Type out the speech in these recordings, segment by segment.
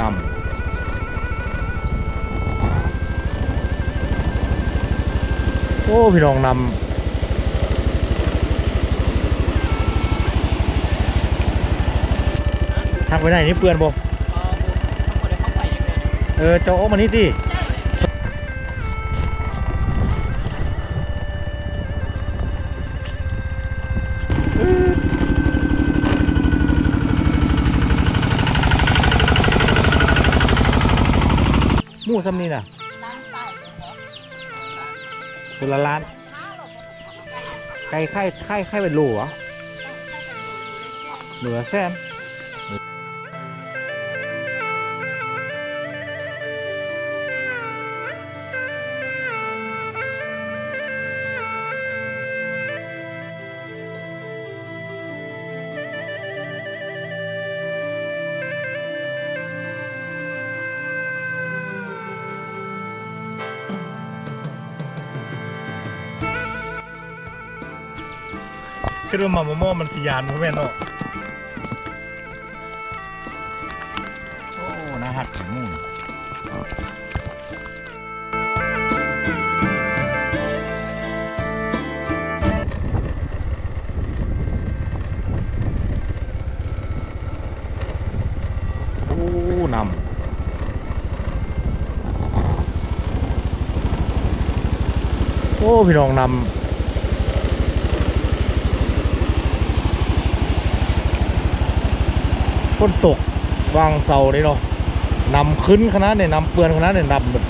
ນຳ ໂອ້ ພີ່ນ້ອງ ນຳ ທັກໄປໄດ້ນີ້ເປື້ອນບໍ່? ເອີ ເຈົ້າອອກມານີ້ຕິ. ໝູ່ຊ່ຳນີ້ນະ ລ້ານປາຍ ໂຕລະລ້ານ. ໄກ່ ຂາຍ ຂາຍ ຂາຍເປັນໂລຫວາ? ໂລລະແສນ. ຄິດວ່າມາໝໍ້ໆ ມັນຊິຢ້ານບໍ່ແມ່ນເນາະ. ໂອ້ ໜ້າຮັກແທ້ໝູ່. ໂອ້ ນຳ ໂອ້ ພີ່ນ້ອງ ນຳ ຝົນຕົກຫວ່າງເຊົ້ານີ້ເນາະ ນຳຂຶ້ນຂະໜາດນີ້ ນຳເປື້ອນຂະໜາດນີ້ ນຳ. ເບິ່ງ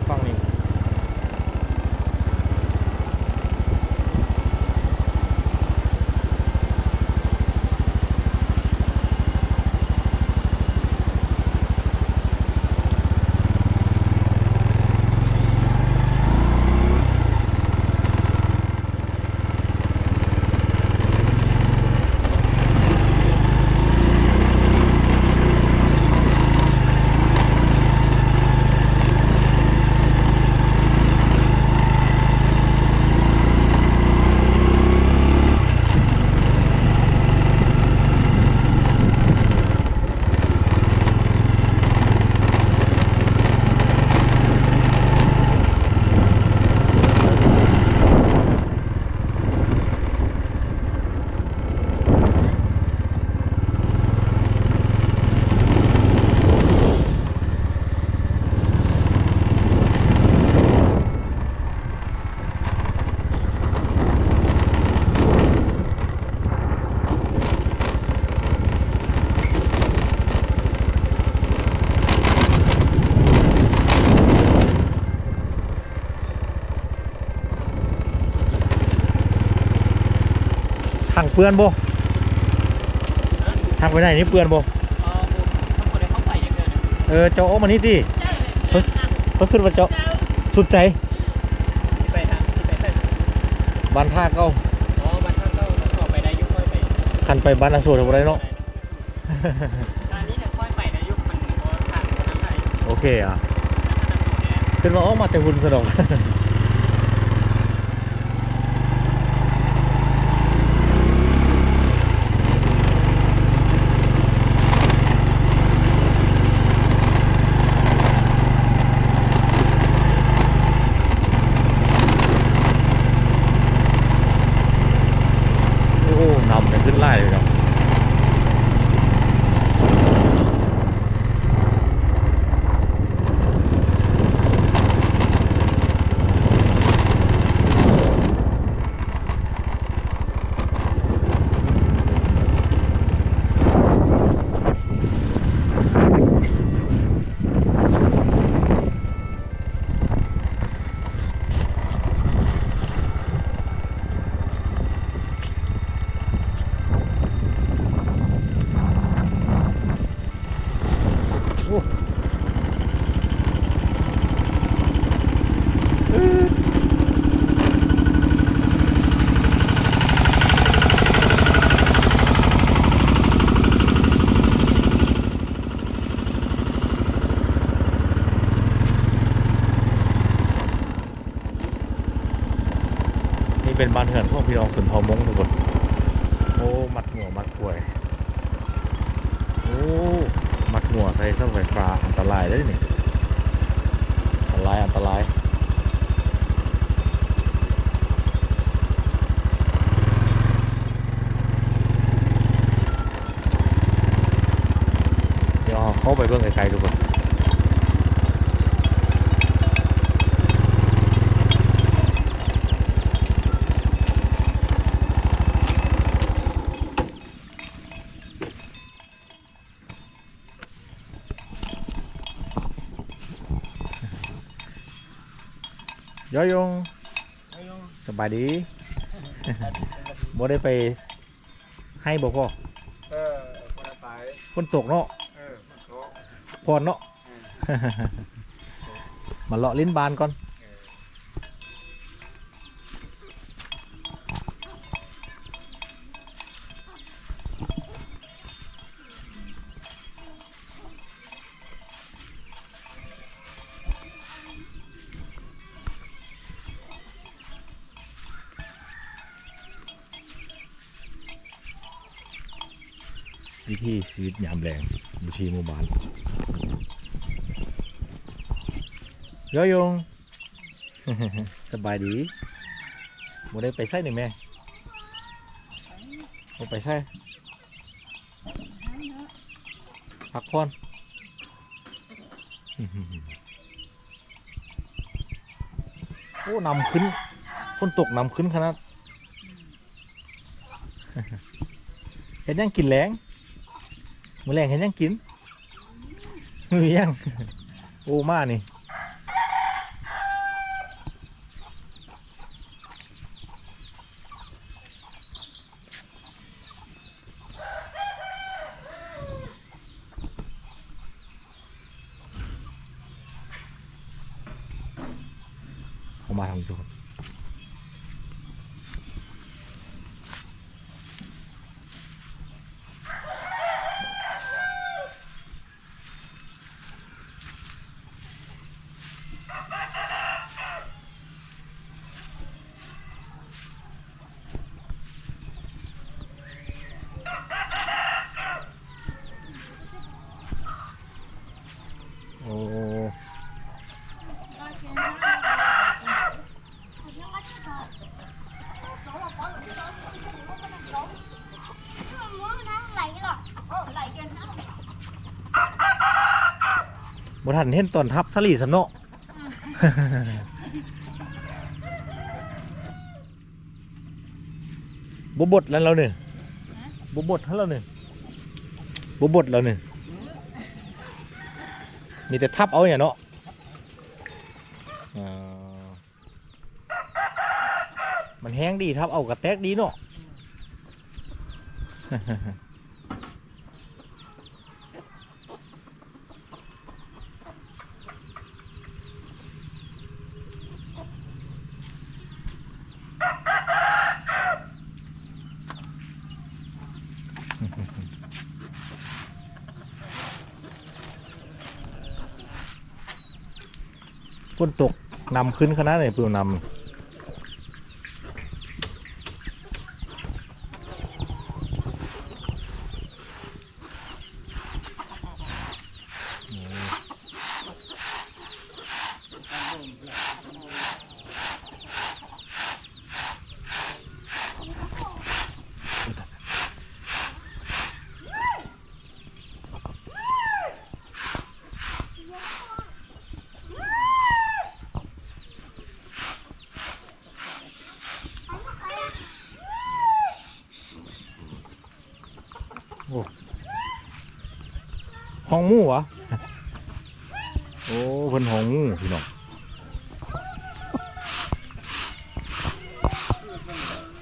ຝັ່ງນີ້ ຖັງເປື້ອນບໍ່? ຮະ? ຖັງໄປໄດ້ນີ້ເປື້ອນບໍ່? ເອີ ບໍ່ ບໍ່ໄດ້ເຂົ້າໄປຈັກເທື່ອນະ. ເອີ ເຈົ້າອອກມານີ້ຕິ? ເອີ ຂ້ອຍ ຂ້ອຍຄິດວ່າເຈົ້າ ສຸດໃຈ. ຊິໄປທາງ ຊິໄປໃສ? ບ້ານທ່າເກົ່າ. ອໍ ບ້ານທ່າເກົ່າ ເຂົ້າໄປໄດ້ຢູ່ ຂ້ອຍໄປ. ຄັນໄປບ້ານອາໂສກບໍ່ໄດ້ເນາະ. ອັນນີ້ນະ ຂ້ອຍໄປໄດ້ຢູ່ ມັນບໍ່ທາງບໍ່ນັ້ນໃດ. ໂອເຄອະ ຂຶ້ນມາອອກມາແຕ່ຮຸ່ນສະດອກ. ໂອ້ ນ້ຳນີ້ຂຶ້ນຫຼາຍເລີຍເນາະ. ເປັນບ້ານເຮືອນຂອງພີ່ນ້ອງຊົນເຜົ່າມົ້ງທຸກຄົນ. ໂອ້ ມັດງົວມັດຄວາຍ. ໂອ້ ມັດງົວໃສ່ເສົາໄຟຟ້າ ອັນຕະລາຍເດ້ນີ້ ອັນຕະລາຍ ອັນຕະລາຍ. ດຽວເຮົາເຂົ້າໄປເບິ່ງໃກ້ໆທຸກຄົນ. ຍອຍົງ ຍອຍົງ ສະບາຍດີ. ບໍ່ໄດ້ໄປ ໄຮ່ບໍ່ພໍ່? ເອີ ບໍ່ໄດ້ໄປ. ຝົນຕົກເນາະ. ເອີ ຝົນຕົກ ພັກຜ່ອນເນາະ. ເອີ ມາເລາະຫຼິ້ນບ້ານກ່ອນ. ເອີ ວິຖີຊີວິດຍາມແລງຢູ່ທີ່ໝູ່ບ້ານ. ຍອຍົງ ສະບາຍດີ. ບໍ່ໄດ້ໄປໃສນີ້ແມ່? ບໍ່ໄປໃສ? ພັກຜ່ອນ. ໂອ້ ນ້ຳຂຶ້ນ ຝົນຕົກນ້ຳຂຶ້ນຂະໜາດ. ເຮັດຫຍັງກິນແລງ? ມື້ແລງເຮັດຫຍັງກິນ? ມີຫຍັງ? ໂອ້ ໝານີ້. ເຂົ້າມາທາງໂດນ. ໂອ້ ບໍ່ທັນເຫັນຕອນທັບສາລີຊ້ຳເນາະ. ບໍ່ບົດແລ້ວລາວນີ້. ຮະ? ບໍ່ບົດຫັ້ນລາວນີ້. ບໍ່ບົດລາວນີ້. ມີແຕ່ທັບເອົາຫຍັງເນາະ. ເອີ ມັນແຮງດີ ທັບເອົາກະແຕກດີເນາະ. ຝົນຕົກ ນ້ຳຂຶ້ນຂະໜາດນີ້ ປຶ້ມນ້ຳ. ໂອ້ ຮ້ອງໝູຫວາ? ໂອ້ ເພິ່ນຮ້ອງໝູພີ່ນ້ອງ.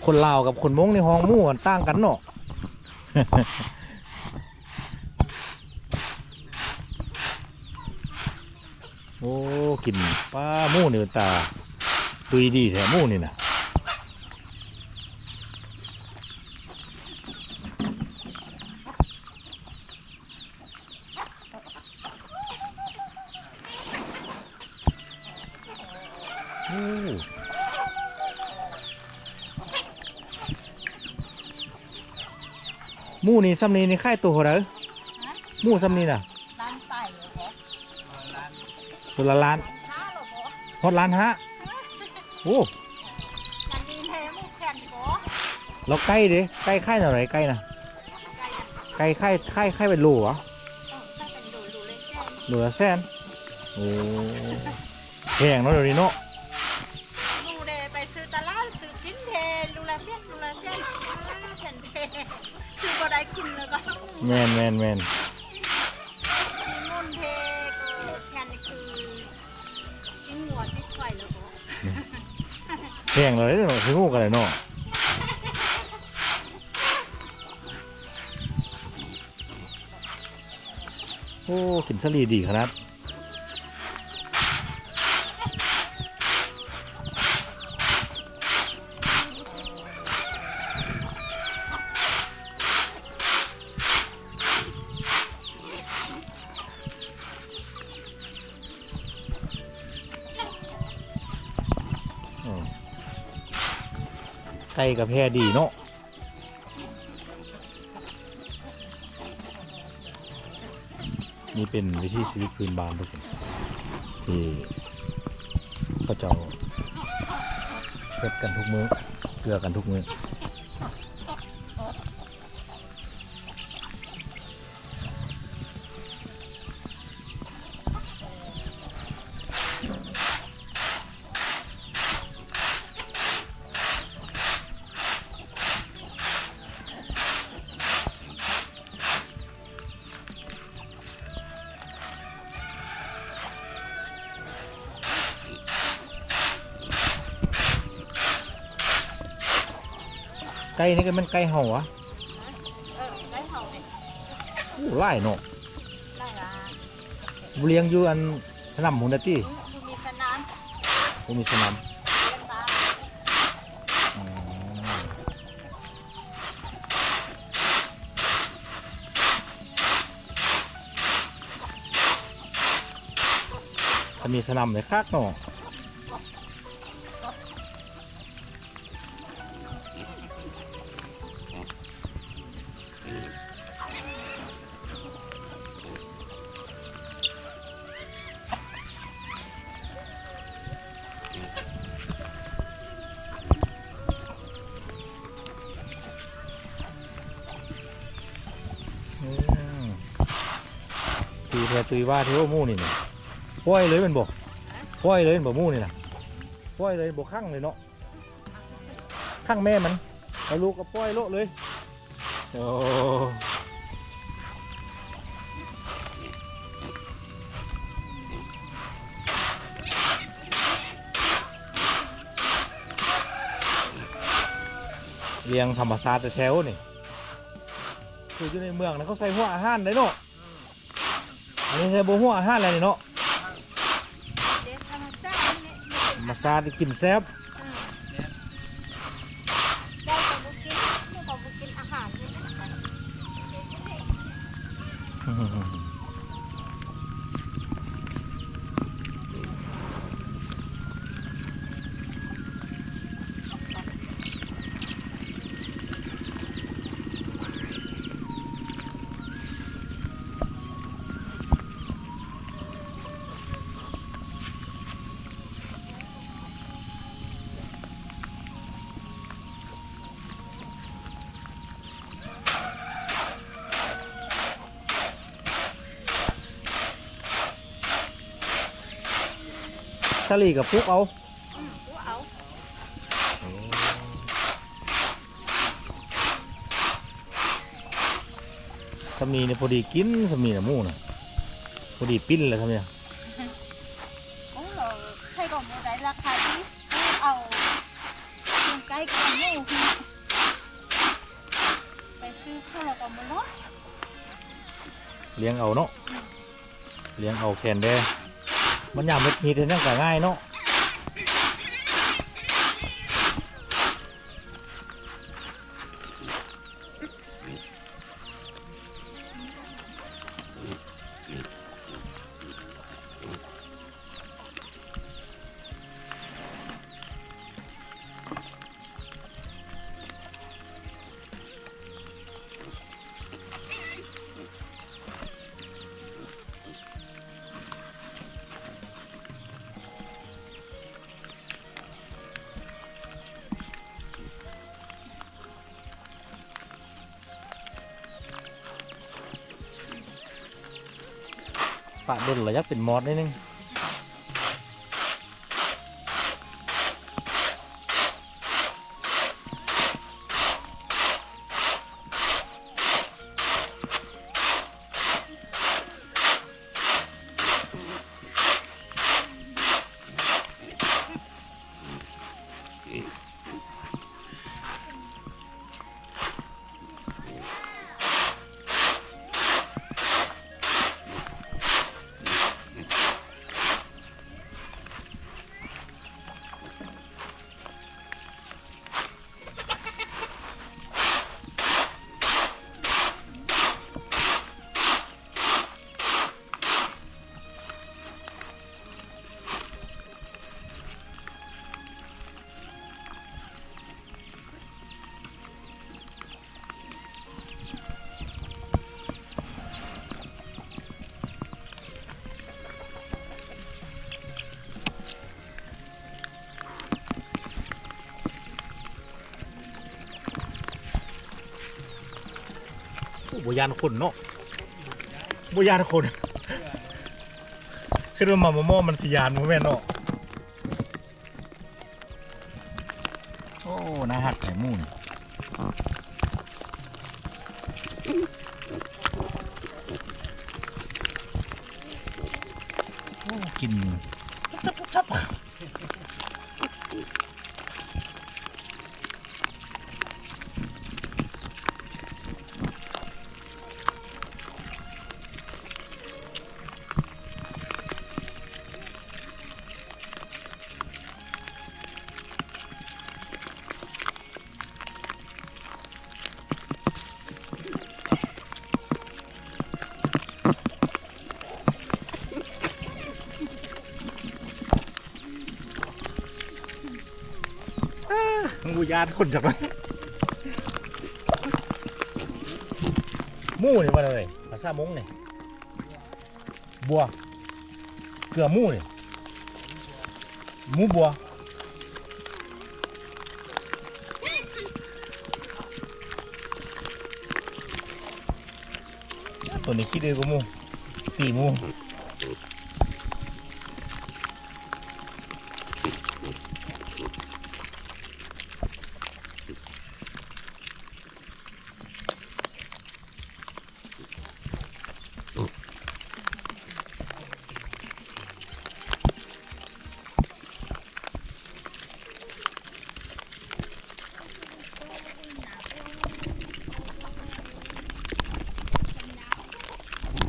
ຄົນລາວກັບຄົນມົ້ງນີ້ຮ້ອງໝູມັນຕ່າງກັນເນາະ. ໂອ້ ກິນປາ ໝູນີ້ເປັນຕາຕຸ້ຍດີແທ້ ໝູນີ້ນະ. ໂອ້ ໝູນີ້ ຊ່ຳນີ້ນີ້ຂາຍໂຕເທົ່າໃດ? ໝູຊ່ຳນີ້ນະ ລ້ານປາຍແລ້ວບໍ່? ໂຕລະລ້ານ ລ້ານຫ້າແລ້ວບໍ່? ຮອດລ້ານຫ້າ. ໂອ້ ມັນມີແທ້ໝູແຜ່ນບໍ່? ແລ້ວໄກ່ເດ? ໄກ່ຂາຍແນວໃດ? ໄກ່ນະ ໄກ່ນະ ໄກ່ຂາຍ ຂາຍ ຂາຍເປັນໂລຫວາ? ເອີ ຂາຍເປັນໂລ ໂລລະແສນ ໂລລະແສນ. ໂອ້ ແພງເນາະດຽວນີ້ເນາະ. ໜູເດ ໄປຊື້ຕະຫຼາດ ຊື້ຊີ້ນເດ ໂລລະແສນ ໂລລະແສນ ເອີ ແພງເດ ຊື້ບໍ່ໄດ້ກິນແລ້ວກໍ ແມ່ນໆໆ ຊີ້ນໝູເດ ກໍແພງຄືຊີ້ນງົວຊີ້ນຄວາຍແລ້ວກໍ ແພງເລີຍເນາະ ຊື້ໝູກໍໄດ້ເນາະ. ໂອ້ ກິນສາລີດີຂະໜາດ. ໄກ່ກະແພດີເນາະ. ນີ້ເປັນວິຖີຊີວິດພື້ນບ້ານທຸກຄົນ ທີ່ເຂົາເຈົ້າເຮັດກັນທຸກມື້ ເກືອກັນທຸກມື້. ໄກ່ນີ້ກໍແມ່ນໄກ່ເຮົາຫວາ? ເອີ ໄກ່ເຮົານີ້. ໂອ້ ຫຼາຍເນາະ ຫຼາຍຫຼາຍ. ບໍ່ລ້ຽງຢູ່ອັນສະໜາມພຸ້ນນະຕິ? ອືມ ບໍ່ມີສະໜາມ ບໍ່ມີສະໜາມ. ອືມ ຖ້າມີສະໜາມນີ້ຄັກເນາະ. ອືມ ຕຸ້ຍແທ້ຕຸ້ຍວ່າແທ້ ໝູນີ້ນະ. ປ່ອຍເລີຍແມ່ນບໍ່? ປ່ອຍເລີຍແມ່ນບໍ່ ໝູນີ້ນະ? ປ່ອຍເລີຍ ບໍ່ຂັງເລີຍເນາະ. ຂັງແມ່ມັນ ແລ້ວລູກກໍປ່ອຍໂລະເລີຍ. ໂອ້ ລ້ຽງທຳມະຊາດແທ້ໆນີ້. ຄືຢູ່ໃນເມືອງນະ ເຂົາໃສ່ຫົວອາຫານໄດ້ເນາະ. ອັນນີ້ໃສ່ບໍ່ຫົວອາຫານແລ້ວນີ້ເນາະ. ທຳມະຊາດກິນແຊບ. ເຈົ້າກໍບໍ່ກິນ ເຈົ້າກໍບໍ່ກິນອາຫານນີ້ນະ. ສາລີກໍປູກເອົາ. ອືມ ປູກເອົາ. ໂອ້ ສ່ຳນີ້ນີ້ພໍດີກິນ ສ່ຳນີ້ນະ ໝູນະ ພໍດີປີ້ນແລ້ວສ່ຳນີ້ນະ. ໂອ້ ໃຜກໍບໍ່ໄດ້ລາຄາດີ ເອົາ ເອົາໄກ່ກັບໝູ ໄປຊື້ເຂົ້າແລ້ວກໍບໍ່ລອດ. ລ້ຽງເອົາເນາະ. ອືມ. ລ້ຽງເອົາແຄນແດ່ ມັນຍາມເຮັດ ເຮັດຫຍັງກໍງ່າຍເນາະ. ອ ປະດົນລະ ຢາກເປັນມອດໜ້ອຍໜຶ່ງ. ໂອ້ ບໍ່ຢ້ານຄົນເນາະ ບໍ່ຢ້ານຄົນ ຄິດວ່າໝາມໍ່ໆມັນຊິຢ້ານ ບໍ່ແມ່ນເນາະ. ໂອ້ ໜ້າຮັກແທ້ໝູນີ້ ໂອ້ ກິນ ຈັບໆໆ. ມຶງບໍ່ຢ້ານຄົນຈັກໜ້ອຍ ໝູນີ້ວ່າແນວໃດ ພາສາມົ້ງນີ້? ບົວ ເກືອໝູນີ້ ໝູບົວ ໂຕນີ້ຂີ້ດື້ກວ່າໝູ ຕີໝູ.